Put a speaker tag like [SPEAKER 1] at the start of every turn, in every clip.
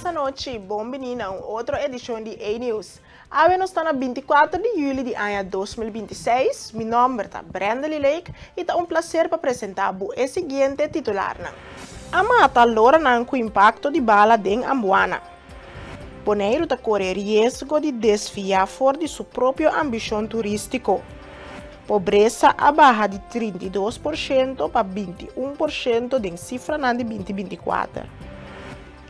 [SPEAKER 1] anochi, bon bini na un otro edishon di A-News. Awe nos ta na 24 di yüli di aña 2026. Mi nòmber ta Brenda Lake i ta un plaser pa presentá bo e siguiente titularnan. A mata loranan ku impakto di bala den Amboana. Boneiru ta kore riesgo di desviá for di su propio ambishon turístiko. Pobresa a baha di 32% pa 21% den sifranan di 2024.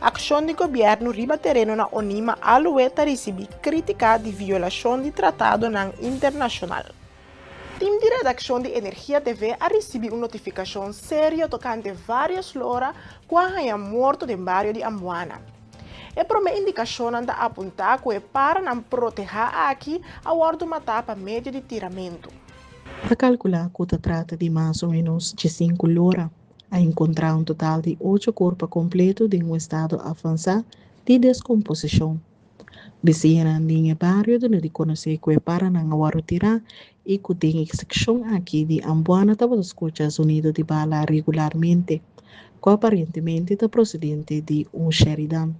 [SPEAKER 1] Akshon di gobièrnu riba tereno na Onima Alue ta risibí krítika di violashon di tratadonan internashonal. Tim di redakshon di Energia TV a risibí un notifikashon serio tokante vários lora ku a haña morto den bario di Amboana. E promé indikashonnan ta apuntá ku e paranan protehá aki a wòrdu matá pa medio di tiramentu.
[SPEAKER 2] Ta kalkulá ku ta trata di mas o ménos 15 lora. A enkontrá un total di ocho kurpa kompleto den un estado avansá di deskomposishon. Bisiñanan den e bario duna di konosé ku e paranan a wòrdu tirá i ku den e sekshon aki di Amboana tabata skucha zonido di bala regularmente, ku aparentemente ta prosedente di un Sheridan.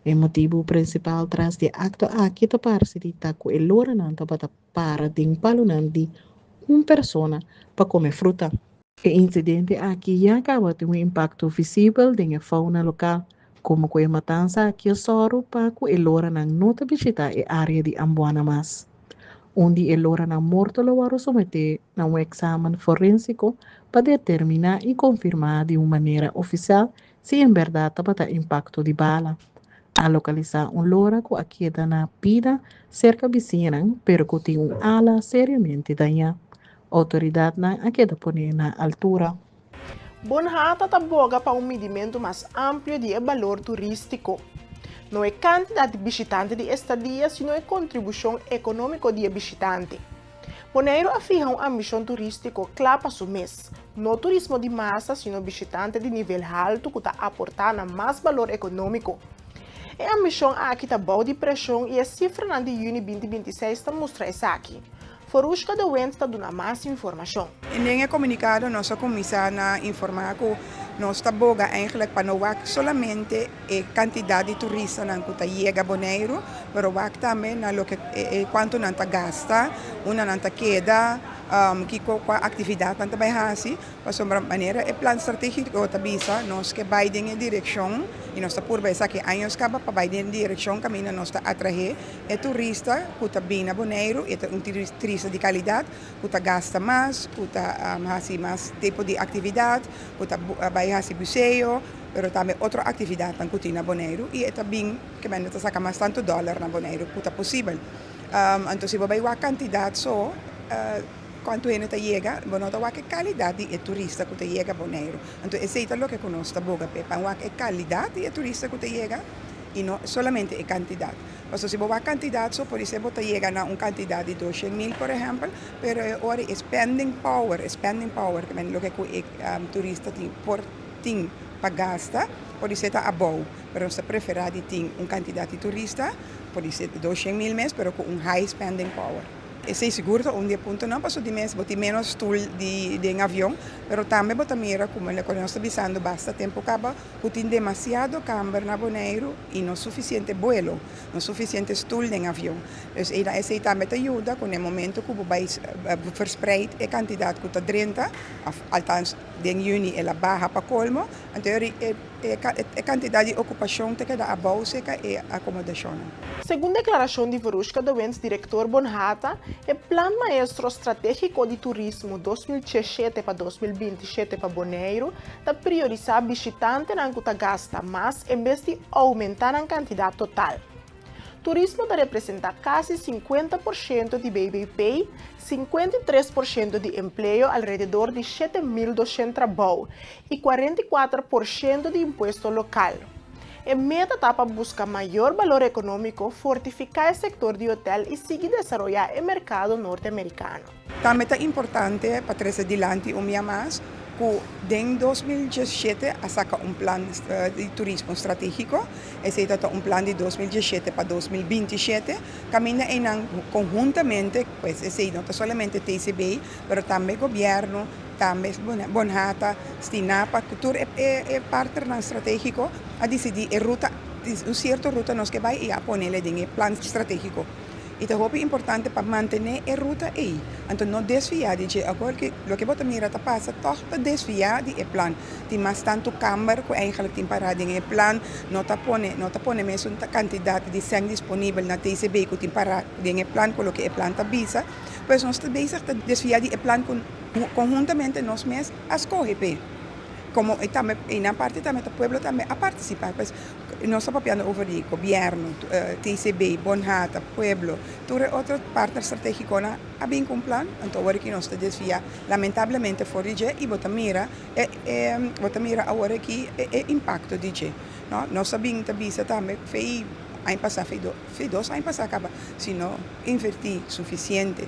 [SPEAKER 2] E motibu prinsipal tras di e akto aki ta parse di ta ku e loranan tabata para den palunan di un persona pa kome fruta. E insidente aki ya kaba tin un impakto visibel den e fauna lokal, komo ku e matansa aki a sòru pa ku e loranan no ta bishitá e área di Amboana mas. Un di e loranan morto lo wòrdu someté na un eksamen forénsiko pa determiná i konfirmá di un manera ofisial si en bèrdat tabata impakto di bala. A lokalisá un lora ku a keda na bida serka bisiñanan pero ku tin un ala seriamente dañá. Outoridatnan a keda poné na altura.
[SPEAKER 1] Bonhata ta boga pa un midimentu mas amplio di e balor turístiko. No e kantidat di bishitante di estadia sino e kontribushon ekonómiko di e bishitante. Boneiru a fiha un ambishon turístiko kla pa su mes, no turismo di masa sino bishitante di nivel haltu ku ta aportá na mas balor ekonómiko. E ambishon aki ta bou di preshon i e sifranan di yüni 2026 ta mustra esaki. Forushka de Wind ta duna mas informashon.
[SPEAKER 3] Den e komunikado nos a kuminsá na informá ku nos ta boga eigenlijk pa no wak solamente e kantidat di turistanan ku ta yega Boneiru, pero wak tambe na loke kuantu nan ta gasta, unda nan ta keda, kiko kua aktividat nan ta bai hasi, pasobra manera e plan stratégiko ta bisa nos ke bai den e direkshon i nos ta purba esaki años kaba pa bai den e direkshon kaminda nos ta atraé e turista ku ta bin na Boneiru e ta un turista di kalidat ku ta gasta mas, ku ta hasi mas tipo di aktividat, ku ta bai hasi buseo, pero tambe otro aktividatnan ku tin na Boneiru i e ta bin ke mende ta saka mas tantu dòler na Boneiru ku ta posibel. Anto si bo bai wak kantidat so kuantu hende ta yega, bo no ta wak e kalidat di e turista ku ta yega Boneiru. Anto esei ta loke ku nos ta boga p'e, pa wak e kalidat di e turista ku ta yega i no solamente e kantidat. Pasobra si bo wak kantidat so por esei bo ta yega na un kantidat di 200.000 por ehèmpel, pero e ora e spending power, e spending power ke men loke ku e turista tin por tin pa gasta por esei ta abou, pero nos ta preferá di tin un kantidat di turista por esei 200.000 mes pero ku un high spending power. Esei sigur ta un di e puntonan pasobra di mes bo tin ménos stul di den avion, pero tambe bo ta mira ku ku nos ta bisando basta tempu kaba ku tin demasiado kamber na Boneiru i no sufisiente buelo, no sufisiente stul den avion. Dus esei tambe ta yuda ku na e momento ku bo bai verspreid e kantidat ku ta drenta, òf althans den yüni el a baha pa kolmo, anto e kantidat di okupashon ta keda abou serka e akomodashonnan.
[SPEAKER 1] Segun deklarashon di Verushka de Windt, direktor Bonhata, e Plan Maestro Stratégiko di Turismo 2017 pa 2027 pa Boneiru ta priorisá bishitantenan ku ta gasta mas en bes di oumentá nan kantidat total. Turismo ta representá kasi 50% di BBP, 53% di empleo, alrededor di 7.200 trabou, i 44% di impuesto lokal. E meta ta pa buska mayor balor ekonómiko, fortifiká e sektor di hotel i sigui desaroyá e merkado norteamerikano.
[SPEAKER 3] Tambe ta importante pa trese dilanti un bia mas ku den 2017 a saka un plan di turismo stratégiko. Esei ta un plan di 2017 pa 2027. Kaminda einan konhuntamente, pues esei no ta solamente TCB, pero tambe gobièrnu, tambe Bonhata, Stinapa, ku tur e partnernan stratégiko a disidí e ruta. Un sierto ruta nos ke bai i a ponele den e plan stratégiko. I ta hopi importante pa mantené e ruta ei, anto no desviá di dje. Awor ke loke bo ta mira ta pasa tòg ta desviá di e plan. Tin mas tantu kamber ku eigenlijk tin pará den e plan, no ta pone no ta pone mesun kantidat di sèn disponibel na TCB ku tin pará den e plan ku loke e plan ta bisa. Pues nos ta bezig ta desviá di e plan ku konhuntamente nos mes a skohe p'e. Komo e tambe einan parti tambe ta pueblo tambe a partisipá. Pues nos ta papiando over di gobièrnu, TCB, Bonhata, pueblo, tur e otro partner stratégikonan a bin ku un plan. Anto awor aki nos ta desviá lamentablemente for di dje i bo ta mira e e bo ta mira awor aki e e impakto di dje. No, nos a bin ta bisa tambe fei aña pasá fei do fei dos aña pasá kaba si no invertí sufisiente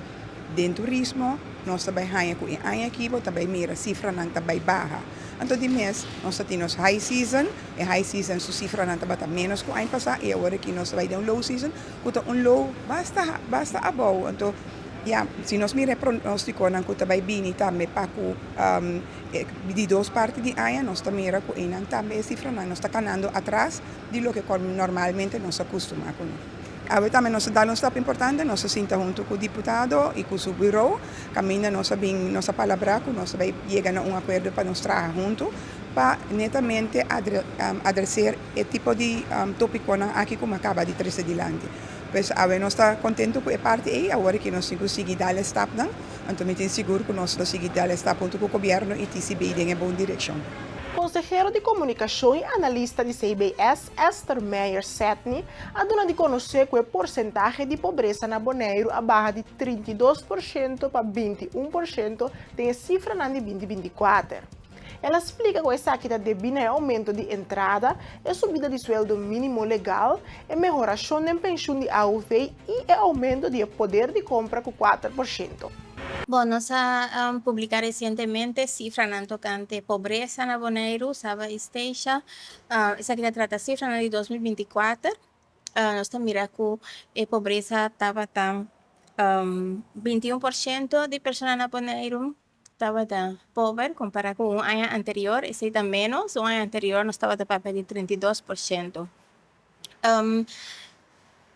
[SPEAKER 3] Den turismo nos ta bai haña ku e aña aki bo ta bai mira sifranan ta bai baha. Anto di mes nos ta tin nos high season, e high season su sifranan tabata ménos ku aña pasá i awor aki nos ta bai den un low season ku ta un low basta basta abou. Anto ya si nos mira e pronostikonan ku ta bai bini tambe pa ku di dos parti di aña nos ta mira ku einan tambe e sifranan nos ta kanando atras di loke normalmente nos a kustumá kuné. Awe tambe nos a dal un stap importante, nos a sinta hunto cu diputado y cu su bureau, caminda nos a bin, nos a palabra cu nos a bay yega na un acuerdo pa nos traha hunto pa netamente adreser e tipo di topiconan aki cu mi a caba di trece dilanti. Pues awe nos ta contento cu e parti ey, awor aki nos tin cu sigui dal e stapnan, anto mi tin sigur cu nos lo sigui dal e stap hunto cu gobierno y TCB den e bon direccion.
[SPEAKER 1] Consehero di Comunicacion y analista di CBS, Esther Meijer Sedney a duna di konosé ku e porsentahe di pobresa na Boneiru a baha di 32% pa 21% den e sifranan di 2024. El a splika ku esaki ta debí na e oumento di entrada, e subida di sueldo mínimo legal, e mehorashon den penshun di AOV i e oumento di e poder di kompra ku 4%.
[SPEAKER 4] Bon, nos a publiká resientemente sifranan tokante pobresa na Boneiru, Saba i Statia. Esaki ta trata sifranan di 2024. Nos ta mira ku e pobresa tabata 21% di persona na Boneiru tabata pober kompará ku un aña anterior, esei ta ménos. Un aña anterior nos tabata papia di 32%.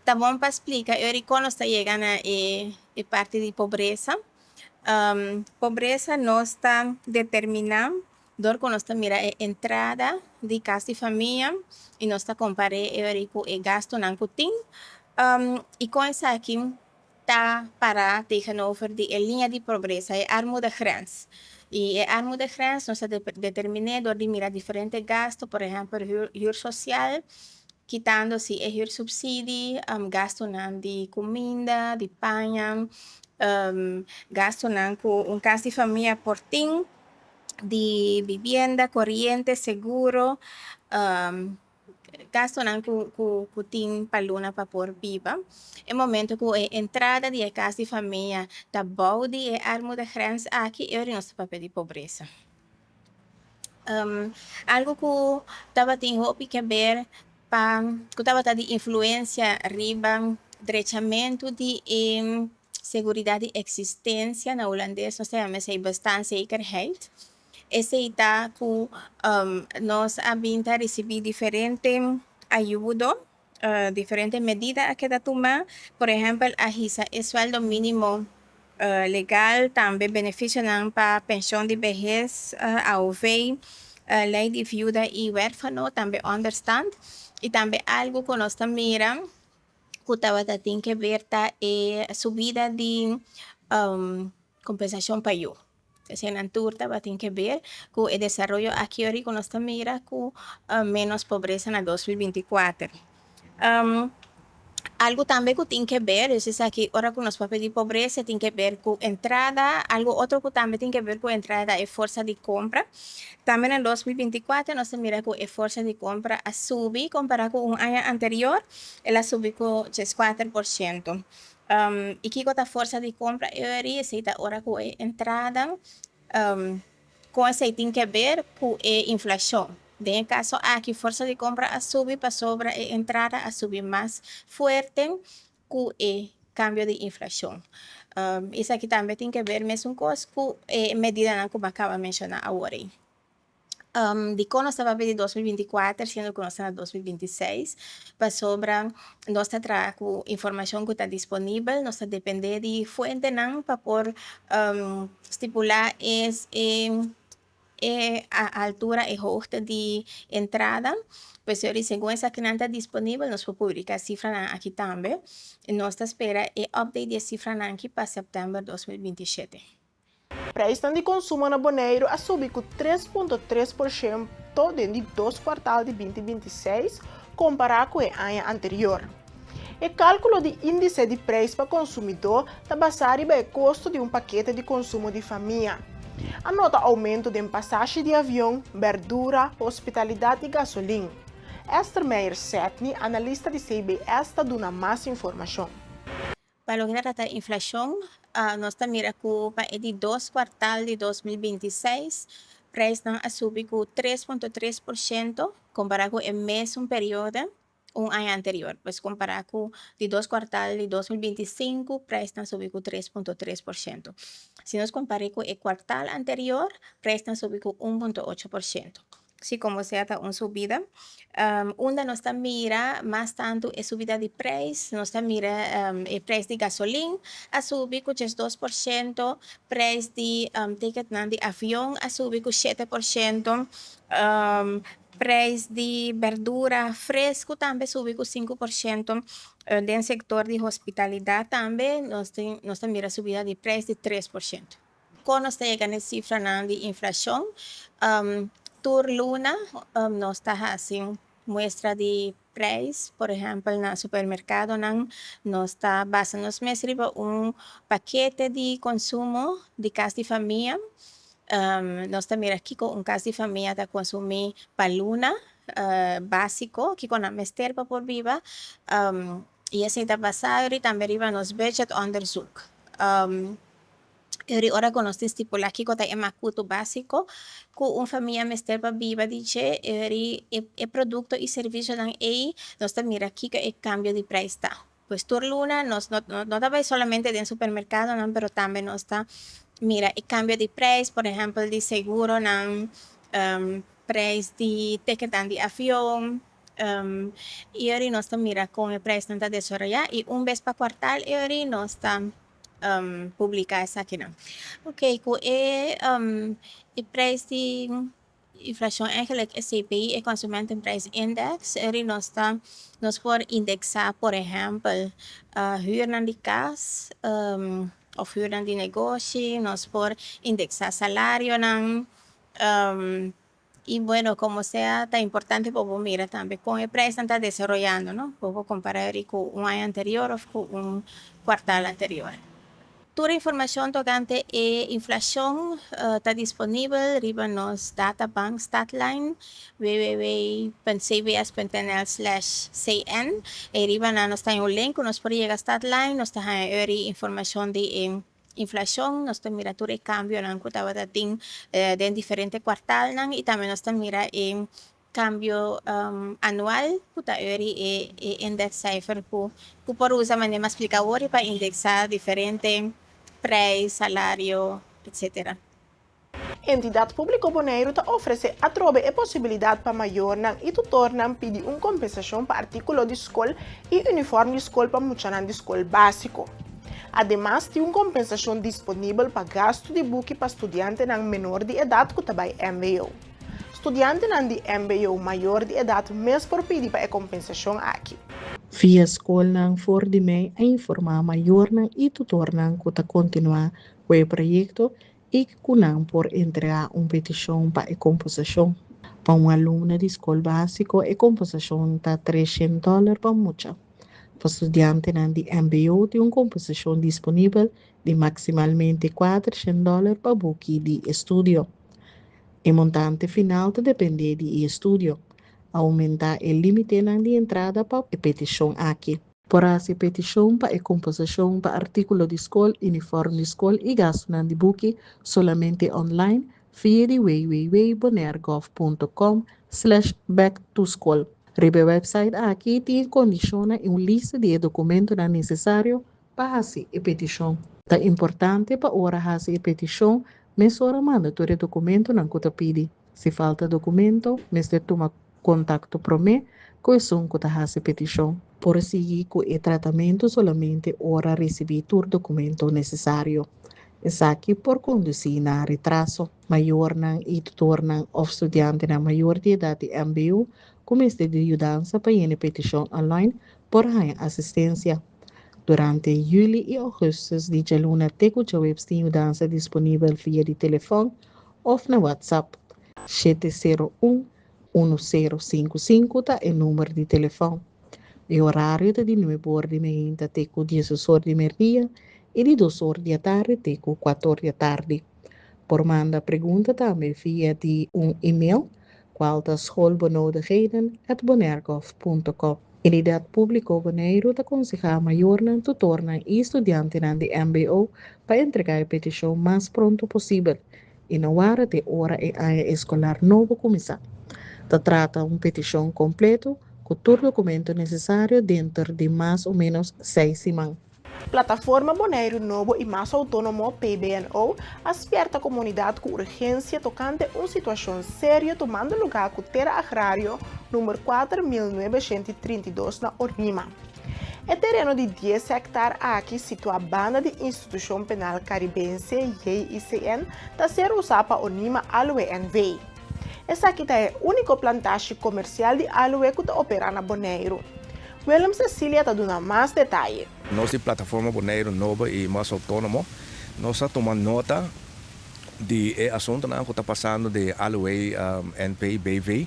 [SPEAKER 4] Ta bon pa splika e ora kon nos ta yega na e parti di pobresa. Pobresa nos ta determiná dor ku nos ta mira e entrada di kas di famia i nos ta kompar'é e ora ku e gastunan ku tin i kon esaki ta para tegenover di e liña di pobresa, e armoedegrens. I e armoedegrens nos ta determiné dor di mira diferente gastu, por ehèmpel huur sosial, kitando si e huursubsidie, gastunan di kuminda, di paña, gastunan ku un kas di famia por tin, di bibienda, koriente, seguro, gastunan ku tin pa luna pa por biba. E momento ku e entrada di e kas di famia ta bou di e armoedegrens aki, e ora nos ta papia di pobresa. Algu ku tabatin hopi keber pa ku tabata di influensia riba drechamentu di e seguridat di eksistensia, na hulandes nos ta yama esei bestaanszekerheid. Esei ta ku nos a bin ta risibí diferente ayudo, diferente medida a keda tumá. Por ehèmpel, a hisa e suèldo mínimo legal, tambe benefisionan pa penshon di behes, AOV, lei di viuda i wèrfano, tambe ònderstant. I tambe algu ku nos ta mira ku tabata tin ke ber ta e subida di kompensashon pa yu. Eseinan tur tabatin ke ber ku e desaroyo aki ori ku nos ta mira ku ménos pobresa na 2024. Algu tambe ku tin ke ber, dus esaki ora ku nos papia di pobresa tin ke ber ku entrada, algu otro ku tambe tin ke ber ku entrada ta e forsa di kompra. Tambe na 2024 nos ta mira ku e forsa di kompra a subi kompará ku un aña anterior, el a subi ku 4%. I kiko ta forsa di kompra e ori? Esei ta ora ku e entrada kon esei tin ke ber ku e inflashon. Den e kaso aki forsa di kompra a subi pasobra e entrada a subi mas fuerte ku e kambio di inflashon. Esaki tambe tin ke ber mesun kos ku e medidanan ku mi a kaba menshoná awor ei. Dikon nos ta papia di 2024 siendo ku nos ta na 2026? Pasobra nos ta traha ku informashon ku ta disponibel, nos ta dependé di fuentenan pa por stipulá e e altura, e hoogte di entrada. Pues segun esakinan ta disponibel, nos por publiká sifranan aki tambe. Nos ta spera e update di e sifranan aki pa sèptèmber 2027.
[SPEAKER 1] Preisnan di konsumo na Boneiru a subi ku 3,3% den di dos kuartal di 2026 kompará ku e aña anterior. E kálkulo di índise di preis pa konsumidó ta basá riba e kosto di un pakete di konsumo di famia. A nota oumento den pasashi di avion, berdura, hospitalidat i gasolin. Esther Meijer Setny, analista di CBS, ta duna mas informashon.
[SPEAKER 4] Pa loke ta trata inflashon, nos ta mira ku pa e di dos kuartal di 2026 preisnan a subi ku 3,3% kompará ku e mesun periodo un aña anterior. Pues kompará ku di dos kuartal di 2025, preisnan a subi ku 3,3%. Si nos kompar'é ku e kuartal anterior, preisnan a subi ku 1,8%. Si komo sea ta un subida. Unda nos ta mira mas tantu e subida di preis, nos ta mira e preis di gasolin a subi ku 12%, preis di ticketnan di avion a subi ku 7%, preis di berdura fresku tambe subi ku 5%. Den sektor di hospitalidat tambe nos tin nos ta mira subida di preis di 3%. Kon nos ta yega na e sifranan di inflashon? Tur luna nos ta hasi muestra di preis, por ehèmpel na supermerkadonan nos ta basa nos mes riba un pakete di konsumo di kas di famia. Nos ta mira kiko un kas di famia ta konsumí pa luna básiko, kiko nan mester pa por biba i esei ta basá tambe riba nos budgetonderzoek. Eri ora ku nos tin stipulá kiko ta e makutu básiko ku un famia mester pa biba di dje, eri e produkto i servisionan ei nos ta mira kiko e kambio di preis ta. Pues tur luna nos no no ta bai solamente den supermerkadonan pero tambe nos ta mira e kambio di preis, por ehèmpel di seguronan, preis di tiketnan di avion, i eri nos ta mira kon e preisnan ta desaroyá i un bes pa kuartal eri nos ta publiká esakinan. Ok, ku e e preis di inflashon eigenlijk e CPI, e Consumentenprijsindex, eri nos ta nos por indeksá por ehèmpel hürnan di kas òf hürnan di negoshi, nos por indeksá salarionan i bueno komo sea ta importante pa bo mira tambe kon e preisnan ta desaroyando, no? Bo por kompará eri ku un aña anterior òf ku un kuartal anterior. Tur informashon tokante e inflashon ta disponibel riba nos databank Statline, www.cbs.nl/cn. Ei riba nan nos ta haña un link ku nos por yega Statline, nos ta haña eri informashon di e inflashon, nos ta mira tur e kambionan ku tabata tin den diferente kuartalnan i tambe nos ta mira e kambio anual ku ta eri e indexcijfer ku ku por usa manera mi a splika awor pa indeksá diferente preis, salario, etcetera.
[SPEAKER 1] Entidat Públiko Boneiru ta ofresé atrobe e posibilidat pa mayornan i tutornan pidi un kompensashon pa artíkulo di skol i unifòrm di skol pa muchanan di skol básiko. Ademas tin un kompensashon disponibel pa gastu di buki pa studiantenan menor di edat ku ta bai mbo. Studiantenan di mbo mayor di edat mes por pidi pa e kompensashon aki.
[SPEAKER 2] Via skolnan for di mei a informá mayornan i tutornan ku ta kontinuá ku e proyekto i ku nan por entregá un petishon pa e komposashon. Pa un alumno di skol básiko e komposashon ta 300 dòler pa mucha. Pa studiantenan di mbo tin un komposashon disponibel di maksimalmente 400 dòler pa buki di estudio. E montante final ta dependé di e estudio. A oumentá e límitenan di entrada pa e petishon aki. Por hasi petishon pa e kompensashon pa artíkulo di skol, unifòrm di skol i gastunan di buki solamente online via di www.bonaire.gov.com/backtoschool. Riba e website aki tin kondishonnan i un lista di e dokumentonan nesesario pa hasi e petishon. Ta importante pa ora hasi e petishon mesora manda tur e dokumentonan ku ta pidi. Si falta dokumento, mester tuma kontakto promé ku esun ku ta hasi petishon. Por sigui ku e tratamentu solamente ora risibí tur dokumento nesesario. Esaki por kondusí na retraso. Mayornan i tutornan òf studiantenan mayor di edat di mbo ku mester di yudansa pa yena e petishon online por haña asistensia. Durante yüli i ougùstùs di djaluna te ku djaweps tin yudansa disponibel via di telefòn òf na WhatsApp. 701 1055 ta e number di telefòn. E orario ta di nuebe or di meinta te ku diesdos or di merdia i di dos or di atardi te ku kuater or di atardi. Por manda pregunta tambe via di un email kual ta schoolbenodigdheden@bonairgov.com. Entidat Públiko Boneiru ta konsehá mayornan, tutornan i studiantenan di mbo pa entregá e petishon mas pronto posibel i no wara te ora e aña eskolar nobo kuminsá. Ta trata un petishon kompleto ku tur dokumento nesesario denter di mas o ménos seis siman.
[SPEAKER 1] Plataforma Boneiru Nobo i Mas Outónomo, PBNO, a spièrta komunidat ku urgensia tokante un situashon serio tumando lugá ku Tera Agrario number 4932 na Onima. E tereno di dies hèktar aki, situá banda di Institushon Penal Karibense, JICN, ta ser usá pa Onima Aloe NV. Esaki ta e úniko plantashi komersial di aloe ku ta operá na Boneiru. Willem Cecilia ta duna mas detaye.
[SPEAKER 5] Nos di Plataforma Boneiru Nobo i Mas Outónomo nos a tuma nota di e asuntunan ku ta pasando di Aloe NP BV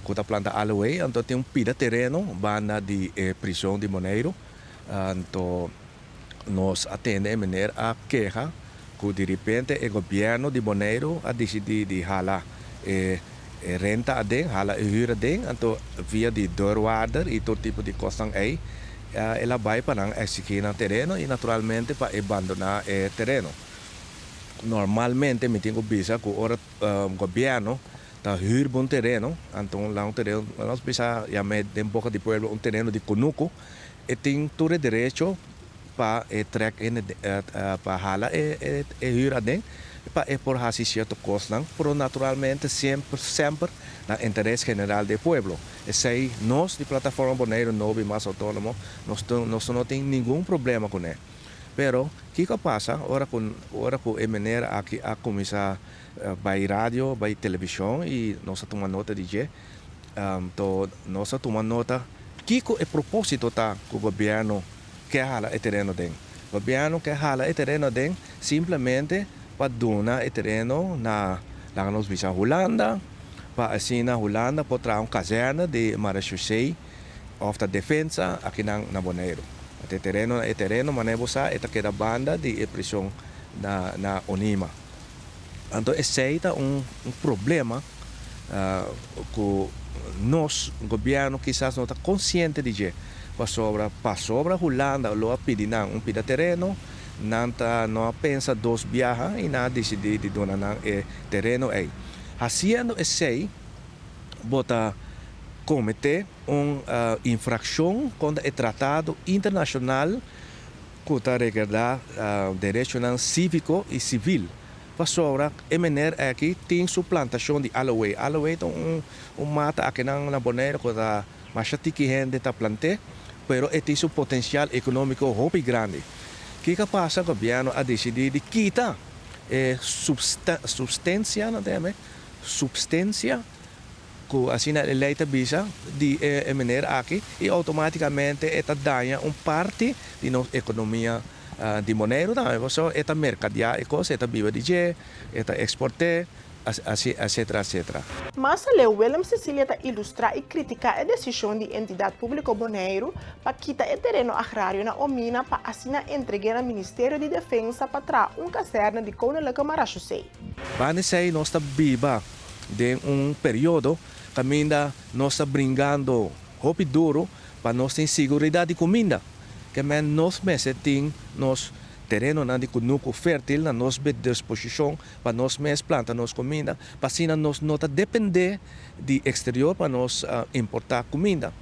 [SPEAKER 5] ku ta planta aloe anto tin un pida tereno banda di e prison di Boneiru anto nos a tende e meneer a keha ku di ripente e gobièrnu di Boneiru a disidí di hala e renta aden, hala e hür aden, anto via di deurwaarder i tur tipo di kosnan ei el a bai pa nan eksigí nan tereno i naturalmente pa e bandoná e tereno. Normalmente mi tin ku bisa ku ora gobièrnu ta hür bo un tereno, anto un la un tereno, nos bisa yam'é den boka di pueblo un tereno di kunuku, e tin tur e derecho pa e trek hende pa hala e hür aden pa e por hasi sierto kosnan, pero naturalmente siemper semper na interes general di e pueblo. Esei nos di Plataforma Boneiru Nobo i Mas Outónomo nos nos no tin ningun problema kuné. Pero kiko a pasa ora ku ora ku e mener aki a kuminsá bai radio, bai televishon i nos a tuma nota di dje, Anto nos a tuma nota kiko e propósito ta ku gobièrnu ke hala e tereno aden. Gobièrnu ke hala e tereno aden simplemente pa duna e tereno na, laga nos bisa, Hulanda, pa asina Hulanda por traha un kazèrne di marechaussee òf ta defensa akinan na Boneiru. Anto e tereno, e tereno manera bo sa e ta keda banda di e prison na na Onima. Anto esei ta un problema ku nos gobièrnu kisas no ta konsiente di dje, pasobra pasobra Hulanda lo a pidi nan un pida tereno, nan ta no a pensa dos biaha i nan a disidí di duna nan e tereno ei. Hasiendo esei bo ta kometé un infrakshon kontra e tratado internashonal ku ta regardá derechonan síviko i sivil. Pasobra e mener aki tin su plantashon di aloe. Aloe ta un mata akinan na Boneiru ku ta masha tiki hende ta plant'é, pero e tin su potensial ekonómiko hopi grandi. Kiko a pasa? Gobièrnu a disidí di kita e supstensia, nan ta yam'é, supstensia, ku asina e lei ta bisa di e mener aki i outomátikamente e ta daña un parti di nos ekonomia di Boneiru tambe pasobra e ta merkadiá e kos, e ta biba di dje, e ta eksport'é, etcetera etcetera.
[SPEAKER 1] Mas aleu Willem Cecilia ta ilustrá i kritiká e desishon di Entidat Públiko Boneiru pa kita e tereno agrario na Omina pa asina entreg'é na Ministerio di Defensa pa traha un kazèrne di Koninklijke Marechaussee.
[SPEAKER 5] Banda esei nos ta biba Den un periodo kaminda nos ta bringando hopi duru pa nos tin siguridat di kuminda, ke men nos mester tin nos terenonan di kunuku fértil na nos disposishon pa nos mes planta nos kuminda, pa asina nos no ta dependé di eksterior pa nos importá kuminda.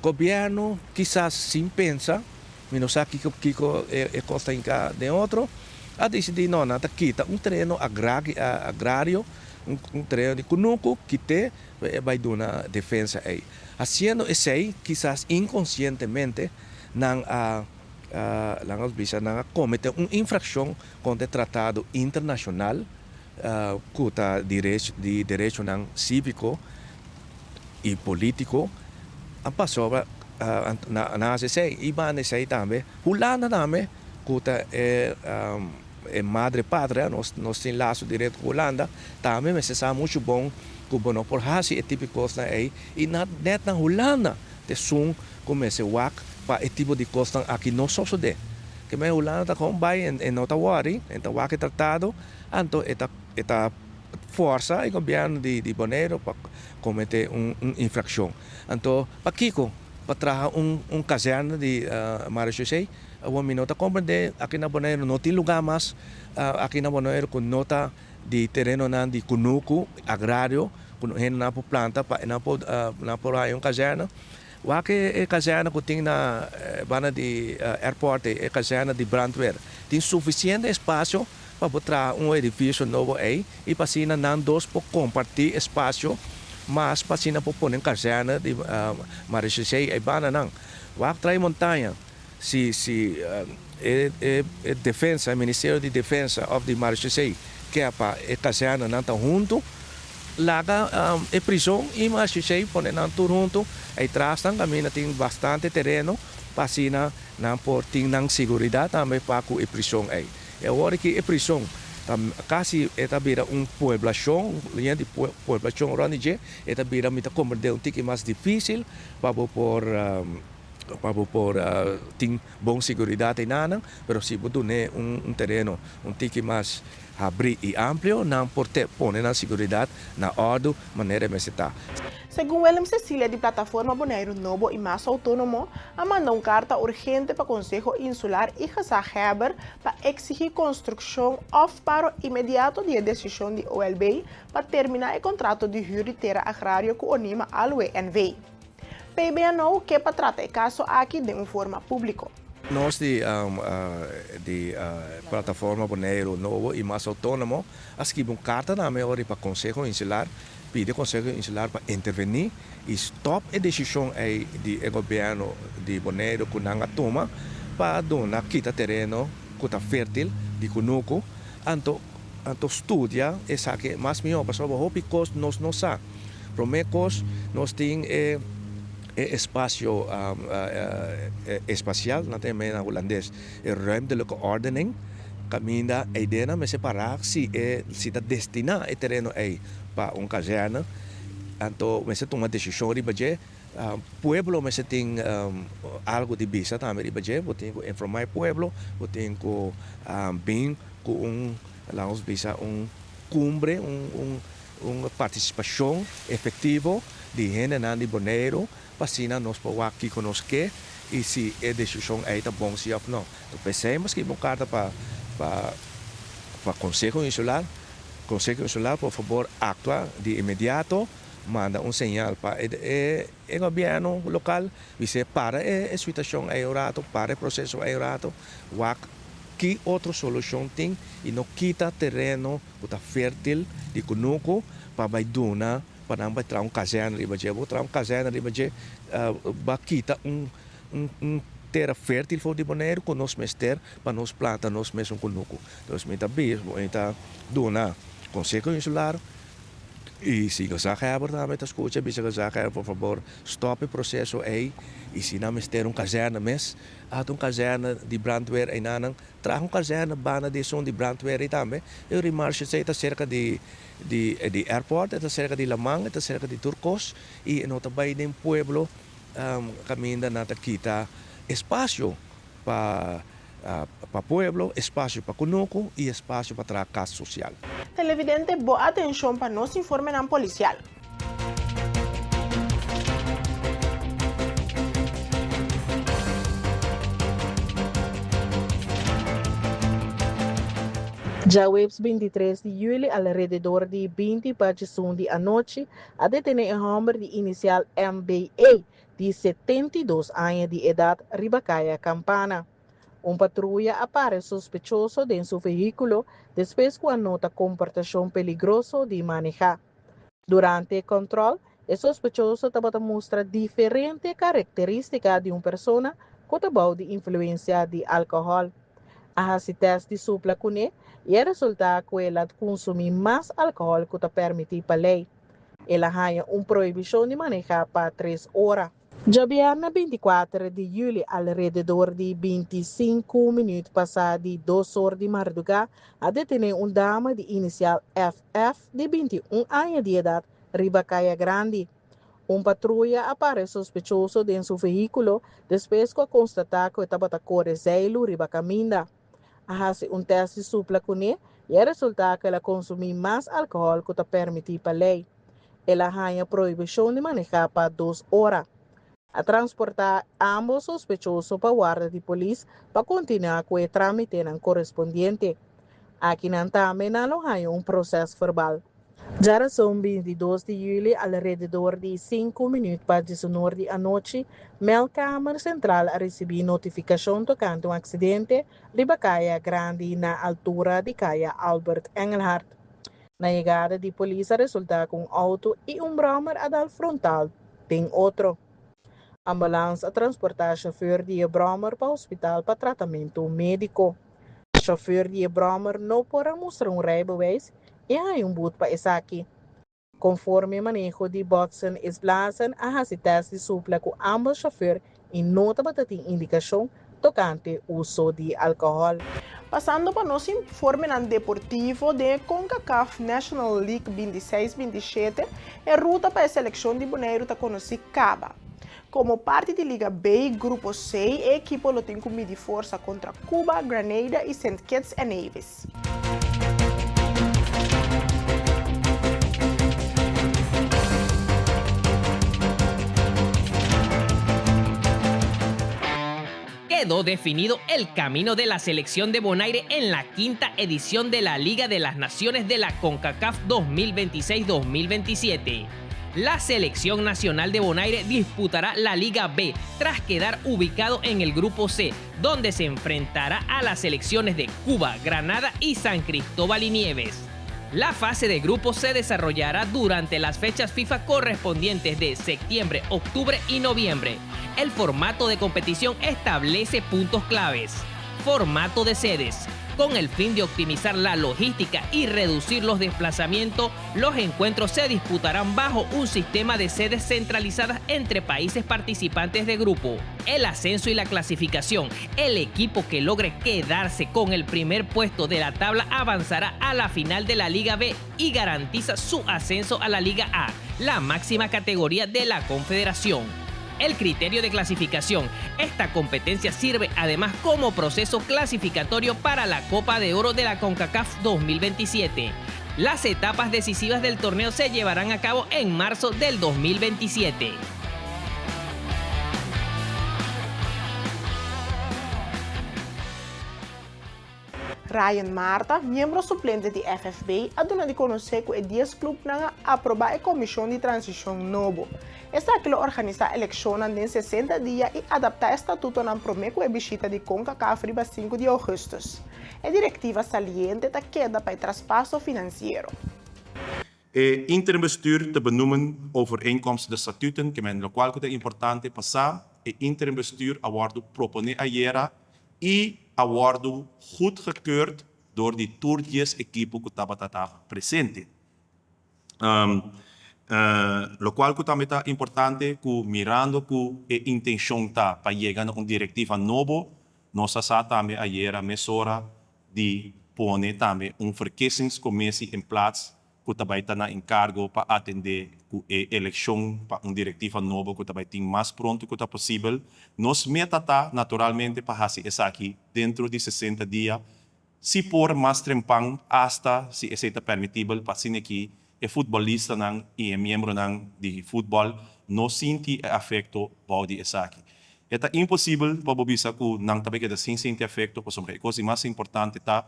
[SPEAKER 5] Gobièrnu kisas sin pensa, mi no sa kiko kiko e kos ta hinká den otro. a disidí no nan ta kita un tereno agrario, un tereno di kunuku, kit'é pa e bai duna defensa ei. Hasiendo esei, kisas inkonsientemente nan a laga nos bisa nan a kometé un infrakshon kontra e tratado internashonal ku ta di derechonan síviko i polítiko a pasobra nan hasi esei i banda esei tambe Hulanda tambe ku ta e e madre patria nos nos tin laso direkto ku Hulanda tambe mester sa muchu bon ku bo no por hasi e tipo di kosnan ei i na nèt na Hulanda ta esun ku mester wak pa e tipo di kosnan aki no sosodé ke men Hulanda ta kon bai e no ta wòri e ta wak e tratado anto e ta e ta forsa e gobièrnu di Boneiru pa kometé un infrakshon. Anto pakiko pa traha un kazèrna di Marechaussee? Awor mi no ta komprendé aki na Boneiru no tin lugá mas aki na Boneiru ku no ta di terenonan di kunuku agrario ku hendenan por planta pa nan por nan por haña un kazèrna. Wak e kazèrna ku tin na banda di airport ei, e kazèrna di brandweer tin sufisiente espasio pa bo traha un edifisio nobo ei i pa asina nan dos por kompartí espasio mas pa asina por pone un kazèrna di marechaussee ei banda nan. Wak trae montaña si si e e defensa e ministerio di defensa òf di marechaussee ke pa e kazèrnanan ta huntu laga e prison i marechaussee pone nan tur huntu ei tras nan kaminda tin bastante tereno pa asina nan por tin nan siguridat tambe pa ku e prison ei. E awor aki e prison ta kasi e ta bira un pueblashon, yen di pueblashon rond di dje, e ta bira mi ta komprendé un tiki mas difísil pa bo por pa bo por tin bon siguridat einanan, pero si bo dun'é un tereno un tiki mas habrí i amplio, nan por te pone nan siguridat na òrdu manera e mester ta.
[SPEAKER 1] Segun Willem Cecilia di Plataforma Boneiru Nobo i Mas Outónomo a manda un karta urgente pa Konseho Insular i Gezaghèber pa eksigí konstrukshon òf paro inmediato di e desishon di OLB pa terminá e kontrato di hür di tera agrario ku Onima Aloe NV. PBNO ke pa trata e kaso aki den un forma públiko.
[SPEAKER 5] Nos di di Plataforma Boneiru Nobo i Mas Outónomo a skibi un karta na mi ora pa Konseho Insular Pidi Konseho Insular pa intervení i stòp e desishon ei di e gobièrnu di Boneiru ku nan a tuma pa duna kita tereno ku ta fértil di kunuku. Anto anto studia esaki mas mihó pasobra hopi kos nos no sa. Promé kos nos tin e e espasio espasial, nan ta yam'é na hulandes e ruimtelijke ordening, kaminda eidenan mester pará si e si ta destiná e tereno ei pa un kazèrna, anto mester tuma desishon riba dje. Pueblo mester tin algu di bisa tambe riba dje, bo tin ku informá e pueblo, bo tin ku bin ku un, laga nos bisa, un kumbre, un un partisipashon efektivo di hendenan di Boneiru pa asina nos por wak kiko nos ke i si e desishon ei ta bon si òf no. P'esei mi a skibi un karta pa pa Konseho Insular, Konseho Insular por fabor aktua di inmediato, manda un señal pa e e gobièrnu lokal, bis'é para e situashon ei un ratu, para e proseso ei un ratu, wak ki otro solushon tin i no kita tereno ku ta fértil di kunuku pa bai duna pa nan bai traha un kazèrna riba dje. Bo traha un kazèrna riba dje, bo a kita un un tera fértil for di Boneiru ku nos mester pa nos planta nos mesun kunuku. Entonces mi ta bisa, mi ta duna Konseho Insular i si Gezaghèber tambe ta skucha, bisa Gezaghèber por fabor stòp e proseso ei i si nan mester un kazèrna mes, hasta un kazèrna di brandweer einanan Traha un kazèrna banda di esun di brandweer ei tambe. E Rimarsje ta serka di di di airport, e ta serka di laman, e ta serka di tur kos i e no ta bai den pueblo kaminda nan ta kita espasio pa pa pueblo, espasio pa kunuku i espasio pa traha kas sosial.
[SPEAKER 1] Televidente bo atenshon pa nos informenan polisial.
[SPEAKER 2] Djaweps 23 di juli alrededor di 20 pa djesun di anochi a detene e hòmber di inisial MBE di 72 aña di edat riba Kaya Kampana. Un patruya a para e sospechoso den su vehíkulo despues ku a nota komportashon peligroso di manehá. Durante e kòntròl, e sospechoso tabata mustra diferente karakterístika di un persona ku ta bou di influensia di alkohòl. A hasi tèst di supla kuné i a resultá ku el a kunsumí mas alkohòl ku ta pèrmití pa lei. El a haña un prohibishon di manehá pa tres ora. Djabièrnè 24 di yüli alrededor di 25 minüt pasá di dos or di mardugá a detené un dama di inisial FF di 21 aña di edat riba Kaya Grandi. Un patruya a para e sospechoso den su vehíkulo despues ku a konstatá ku e tabata kore zeilu riba kaminda. A hasi un tèst di supla kuné i a resultá ku el a konsumí mas alkohòl ku ta permití pa lei. El a haña prohibishon di manehá pa dos ora. A transportá ámbos sospechoso pa warda di polis pa kontinuá ku e trámitenan korespondiente. Akinan tambe nan lo haña un prosèsverbal. Djarason 22 di yüli alrededor di sinku minüt pa diesunor di anochi, Meldkamer Sentral a risibí notifikashon tokante un aksidente riba Kaya Grandi na altura di Kaya Albert Engelhardt. Na yegada di polis a resultá ku un outo i un bròmer a dal frontal den otro. Ambulans a transportá shofùr di e bròmer pa hospital pa tratamentu médiko. Shofùr di e bròmer no por a mustra un rijbewijs i a haña un but pa esaki. Konforme maneho di Botsen is Blazen a hasi tèst di supla ku ámbos shofùr i no tabata tin indikashon tokante uso di alkohòl.
[SPEAKER 1] Pasando pa nos informenan deportivo den e Concacaf National League 26 27, e ruta pa e selekshon di Boneiru ta konosí kaba. Komo parti di Liga B, Grupo C, e ekipo lo tin ku midi forsa kontra Cuba, Grenada i Saint Kitts and Nevis.
[SPEAKER 6] Quedó definido el camino de la selección de Bonaire en la quinta edición de la Liga de las Naciones de la CONCACAF 2026-2027. La selección nacional de Bonaire disputará la Liga B tras quedar ubicado en el Grupo C, donde se enfrentará a las selecciones de Cuba, Granada y San Cristóbal y Nieves. La fase de grupos se desarrollará durante las fechas FIFA correspondientes de septiembre, octubre y noviembre. El formato de competición establece puntos claves. Formato de sedes. Con el fin de optimizar la logística y reducir los desplazamientos, los encuentros se disputarán bajo un sistema de sedes centralizadas entre países participantes de grupo. El ascenso y la clasificación. El equipo que logre quedarse con el primer puesto de la tabla avanzará a la final de la Liga B y garantiza su ascenso a la Liga A, la máxima categoría de la Confederación. El criterio de clasificación. Esta competencia sirve además como proceso clasificatorio para la Copa de Oro de la CONCACAF 2027. Las etapas decisivas del torneo se llevarán a cabo en marzo del 2027.
[SPEAKER 1] Ryan Marta, miembro suplente di FFB, a duna di konosé ku e dies klupnan a aprobá e komishon di transishon nobo. Esaki lo organisá elekshonnan den 60 dia i adaptá e statutonan promé ku e bishita di Concacaf riba sinku di ougùstùs. E direktiva saliente ta keda pa e traspaso finansiero.
[SPEAKER 7] E interim bestuur te benoemen overeenkomstig de statuten, ke men lokual ku ta importante pa sa, e interim bestuur a wòrdu proponé ayera i a wòrdu goedgekeurd dor di tur dies ekipo ku tabata ta presente. Lokual ku tambe ta importante ku mirando ku e intenshon ta pa yega na un direktiva nobo, nos a sa tambe ayera mesora di pone tambe un verkiezingscommissie in plaats ku ta bai ta na enkargo pa atendé ku e elekshon pa un direktiva nobo ku ta bai tin mas pronto ku ta posibel. Nos meta ta naturalmente pa hasi esaki dentro di 60 dia, si por mas trempan asta si esei ta permitibel pa asina ki e futbolistanan i e miembronan di futbòl no sinti e afekto bou di esaki. E ta imposibel pa bo bisa ku nan ta bai keda sin sinti afekto pasobra e kos di mas importante ta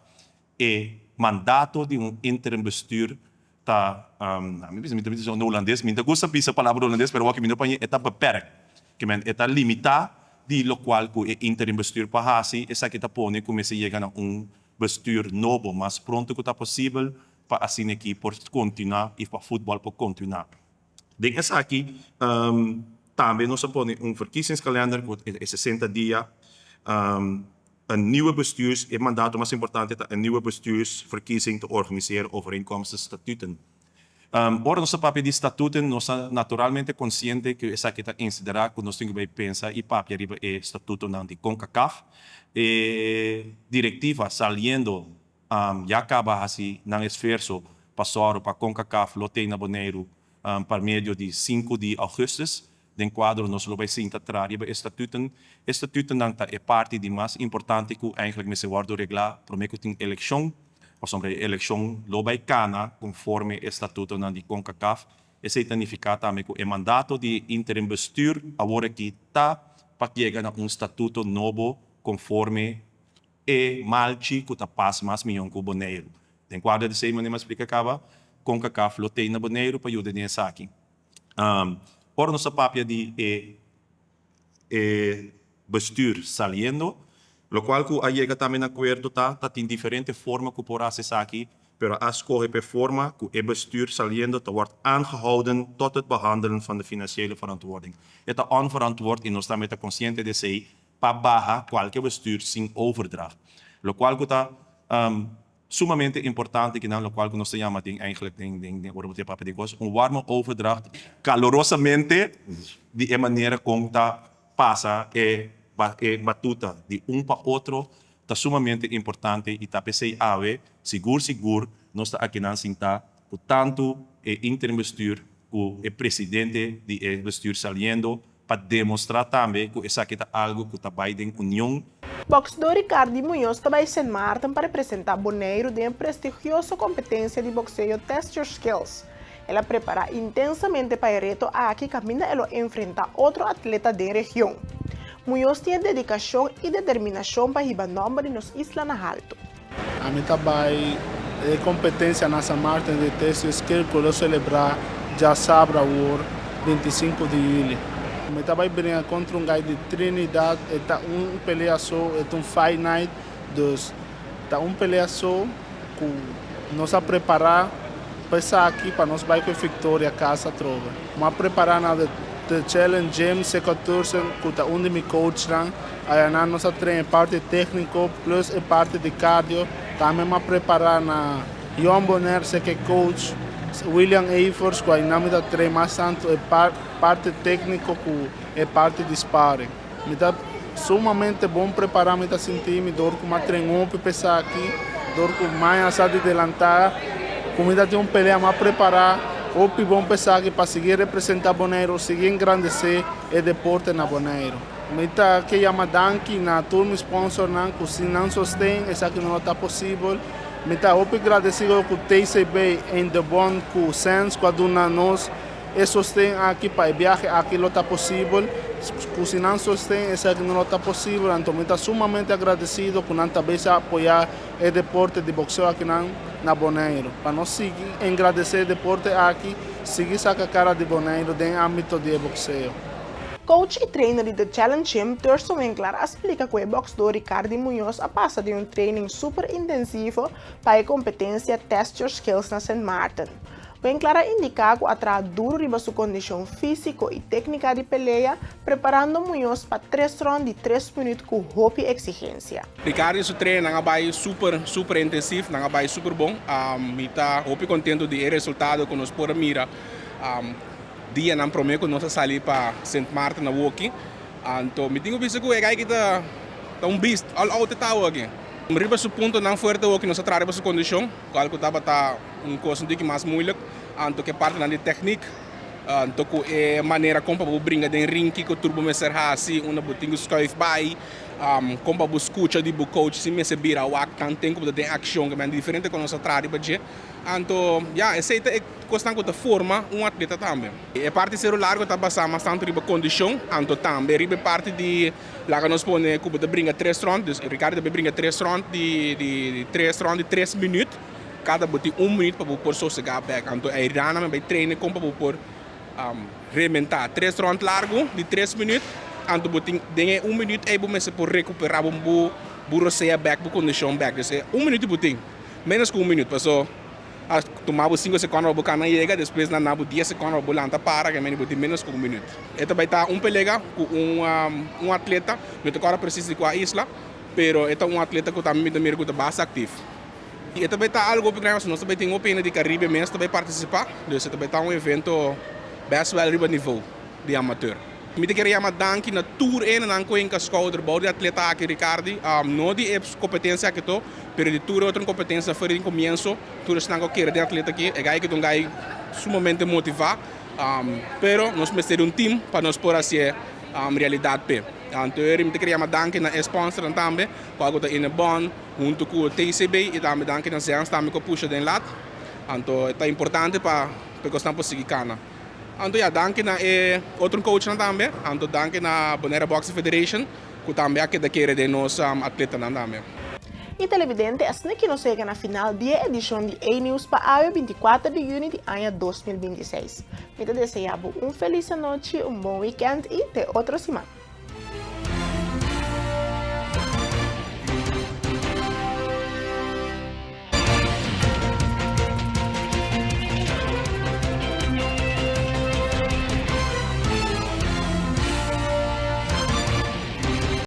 [SPEAKER 7] E mandato di un interim bestuur ta, mi bisa mi ta bisa na hulandes, mi ta gusta bisa palabra hulandes pero awor mi no paña, e ta beperkt, ke men e ta limitá. di lokual ku e interim bestuur por hasi, esaki ta pone ku mester yega na un bestuur nobo mas pronto ku ta posibel pa asina aki por kontinuá i pa futbòl por kontinuá. Den esaki tambe nos a pone un verkiezingskalender ku e 60 dia. Een nieuwe bestuurs, e mandato mas importante ta een nieuwe bestuursverkiezing te organiseren overeenkomstig statuten. Ora nos ta papia di statuten nos ta naturalmente konsiente ku esaki ta insiderá ku nos tin ku bai pensa i papia riba e statutonan di Concacaf. E direktiva saliendo ya kaba hasi nan esfuerso pa sòru pa Concacaf lo tei na Boneiru pa medio di sinku di ougùstus. Den kuadro nos lo bai sinta tra riba e statuten. E statutennan ta e parti di mas importante ku eigenlijk mester wòrdu reglá promé ku tin elekshon, pasobra e elekshon lo bai kana konforme e statutonan di Concacaf. Esei ta nifiká tambe ku e mandato di e interim bestuur awor aki ta pa yega na un statuto nobo konforme e malchi ku ta pas mas mion ku Boneiru. Den kuadro di esei manera mi a splika kaba, Concacaf lo tei na Boneiru pa yuda den esaki. Ora nos ta papia di e e bestuur saliendo, locual cu a yega tambe na acuerdo ta ta tin diferente forma cu por haci esaki, pero a scoge p'e forma cu e bestuur saliendo ta word aangehouden tot het behandelen van de financiële verantwoording. E ta onverantwoord y nos tambe ta consciente di esey pa baha cualke bestuur sin overdracht. Locual cu ta Sumamente importante kinan locual cu nos ta yama den eigenlijk den den den ora bo ta papia di cos un warme overdracht calorosamente di e manera con ta pasa e e batuta di un pa otro ta sumamente importante y ta pesey awe sigur sigur nos ta akinan sinta cu tanto e interim bestuur cu e presidente di e bestuur saliendo pa demostrá tambe ku esaki ta algu ku ta bai den union.
[SPEAKER 1] Bòksdó Ricardi Muñoz ta bai Sint Maarten pa representá Boneiru den e prestigioso kompetensia di bokseo Test Your Skills. El a prepará intensamente pa e reto aki kaminda e lo enfrentá otro atleta den region. Muñoz tin e dedikashon i determinashon pa hiba nòmber di nos isla na haltu.
[SPEAKER 8] Ami ta bai e kompetensia na San Martin di Test Your Skills ku lo selebrá djasabra awor, 25 di yüli. Mi ta bai bringa kontra un gai di Trinidad, e ta un pelea so, e ta un fight night, dus ta un pelea so ku nos a prepará pa esaki pa nos bai ku e viktoria kas atrobe. Mi a prepará na The Challenge Gym, Seco Tursen ku ta un di mi coachnan. Ayanan nos a train e parti técnico plus e parti di cardio. Tambe m'a prepara na Jon Bonerse ke coach William Evers ku aynan mi ta train mas tantu e parti técnico ku e parti di sparring. Mi ta sumamente bon prepara mi ta sinti mi dor ku m'a train hopi pa esaki, dor ku maña sa di delanta ku mi ta tin un pelea m'a prepara hopi bon pa esaki pa sigui representa Boneiru, sigui engrandece e deporte na Boneiru. Mi ta ke yama danki na tur mi sponsornan ku sin nan sosten esaki no lo ta posibel. Mi ta hopi gradesido ku TCB en de bond ku Sense ku a duna nos e sosten aki pa e biahe aki lo ta posibel. Ku sin nan sosten esaki no lo ta posibel. Anto mi ta sumamente agradesido ku nan ta bes a apoya e deporte di bokseo akinan na Boneiru. Pa nos sigui engradesé e deporte aki, sigui saka kara di Boneiru den ámbito di e bokseo.
[SPEAKER 1] Coach y trainer di The Challenge Gym, Thurston Winklaar a splica cu e boxdor Ricardi Muñoz a pasa den un training super intensivo pa e competencia Test Your Skills na Sint Maarten. Winklaar a indica cu a traha duro riba su condicion fisico y tecnica di pelea, preparando Muñoz pa tres rond di tres minuut cu hopi exigencia.
[SPEAKER 9] Ricardi su trainingnan a bay super, super intensief, nan a bay super bon. Mi ta hopi contento di e resultado cu nos por a mira. Dianan promé ku nos a sali pa Sint Maarten awoki, anto mi tin ku bisa ku e guy aki ta ta un beast, all out e ta awoki. Riba su puntonan fuerte awoki nos a traha riba su kondishon, kual ku tabata un kos un tiki mas moeilijk, anto ku e partinan di teknik, anto ku e manera kon pa bo bringa den ring, kiko tur bo mester hasi, unda bo tin ku skuif bai, kon pa bo skucha di bo coach sin mester bira wak tan tempu ku bo ta den akshon, ku diferente kos nos a traha riba dje. Anto ya, esei ta e kosnan ku ta forma un atleta tambe. E parti seru largu ta basá mas tantu riba kondishon, anto tambe riba e parti di laga nos pone ku bo ta bringa tres rònt, dus Ricardo ta bai bringa tres rònt di di tres rònt di tres minüt, kada bo tin un minüt pa bo por sosegá bèk. Anto ei rana mi bai traina kon pa bo por rementá tres rònt largu di tres minüt. anto bo tin den e un minuut ei bo mester por recupera bo bo bo rosea bek, bo condicion bek. Dus e un minuut bo tin, menos cu un minuut, paso a tuma bo cinco secondo pa bo cana yega, despues nan na bo dies secondo pa bo lanta para, ke meni bo tin menos cu un minuut. E ta bay ta un pelega cu un un atleta, mi no ta corda precies di cua isla, pero e ta un atleta cu tambe mi ta mira cu ta basta actief. Y e ta bay ta algo hopi grandi pasobra nos ta bay tin hopi hende di Caribe mes ta bay participa, dus e ta bay ta un evento best wel riba nivo di amateur. Mi ta kere yama danki na tur hendenan cu hinca schouder bou di atleta aki Ricardi, no di e competencia aki to, pero di tur e otro competencia for di comienzo, tur esnan cu a kere den atleta aki, e guy aki ta un guy sumamente motiva, pero nos mester di un team pa nos por haci'e realidad p'e. Anto mi ta kere yama danki na e sponsornan tambe, cual cu ta Inebon, Huntu ku TCB i tambe danki na Zens tambe ku a pusha den lat. Anto e ta importante pa pa e kosnan por sigui kana. Anto ya, danki na e otro coachnan tambe. Anto danki na Bonaire Boxing Federation ku tambe a keda kere den nos atletanan tambe.
[SPEAKER 1] I televidente, asina ki nos yega na final di e edishon di A-News pa awe 24 di yüni di aña 2026. Mi ta desea bo un felis anochi, un bon wikènt i te otro siman.